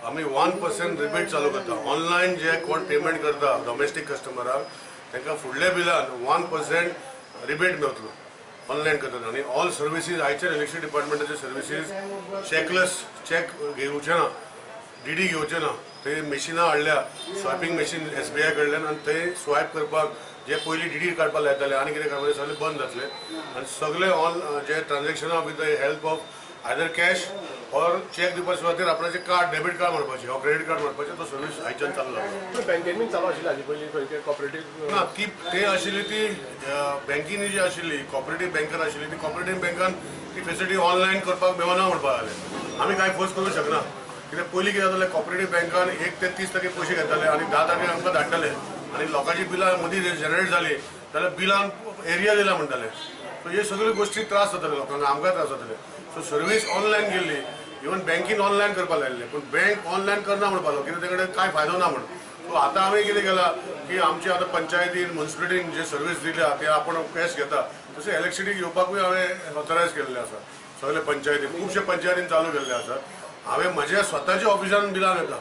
आमी 1% रिबेट चालू करता. ऑनलायन जे कोण पेमेंट करता डोमेस्टीक कस्टमराक, तांकां फुडल्या बिलान 1% रिबेट मेवतलो ऑनलायन करतना. आनी ऑल सर्विसीज, आयच्यान इलेक्ट्रिसिटी डिपार्टमेंटाचे सर्विसीज चॅकलेस, चॅक घेवचे ना, डीडी घेवचे ना. ते मेशिनां हाडल्या, स्वायपींग मेशीन एसबीआय कडल्यान, आनी ते स्वायप करपाक जे पयलीं डीडी काडपाक लायताले आनी कितें काडपाक, सगळें बंद जातलें आनी सगळे ऑल जे ट्रान्झॅक्शनां with the help of either cash or cheque दिवपा सुवातेर आपणाचें कार्ड, डेबीट कार्ड मारपाचें ऑर क्रेडीट कार्ड मारपाचें, तो सर्वीस आयच्यान चालू जाता. बँकेन बीन चालू आशिल्ली हाजे पयलीं खंयचे कॉपरेटीव? ना, ती ते आशिल्ली ती बँकीनी जी आशिल्ली, कॉपरेटीव बँकान आशिल्ली ती. कॉपरेटीव बँकान ती फेसिलिटी ऑनलायन करपाक मेळना म्हणपाक लागले. आमी कांय फोर्स करूंक शकना, कित्याक पयलीं कितें जातालें, कॉपरेटीव बँकान 1 ते 30 तारखे पयशे घेताले आनी 10 तारखेर आमकां धाडटाले आनी लोकांची बिलां मदीं जनरेट जाली जाल्यार बिलान एरिया दिला म्हणटाले. सो हे सगळ्यो गोश्टी त्रास जाताले लोकांक, आमकां त्रास जाताले. सो सर्वीस ऑनलायन केल्ली, इवन बँकीन ऑनलायन करपाक लायिल्ले, पूण बँक ऑनलायन करना म्हणपाक लागलो, कित्याक ते कडेन कांय फायदो ना म्हण. सो आतां आमी कितें केलां की आमचे आतां पंचायतीन, मुन्सिपालिटीन जे सर्वीस दिल्या ते आपण कॅश घेता, तशें इलेक्ट्रिसिटी घेवपाकूय हांवें ऑथरायज केल्लें आसा. सगळे पंचायतीन, खुबशे पंचायतीन चालू केल्ले आसा. हांवें म्हज्या स्वताच्या ऑफिसान बिलां घेता.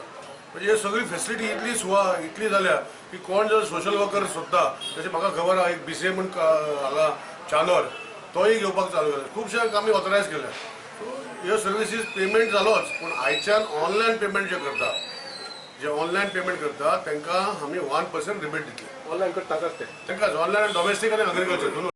म्हणजे हे सगळी फेसिलिटी इतली सुवा इतली जाल्या की कोण जर सोशल वर्कर सोदता, तशें म्हाका खबर आहा, एक बीसीए म्हण हांगा चांदोर, तोय घेवपाक चालू केला. खुबशे आमी ऑथरायज केल्या. सो ह्यो सर्विसीस पेमेंट जालोच, पूण आयच्यान ऑनलायन पेमेंट जे करता, जे ऑनलायन पेमेंट करता, तांकां आमी 1% रिबेट दितले. ऑनलायन करता ते? तांकां ऑनलायन, डॉमेस्टीक आनी अग्रिकल्चर दोनूय.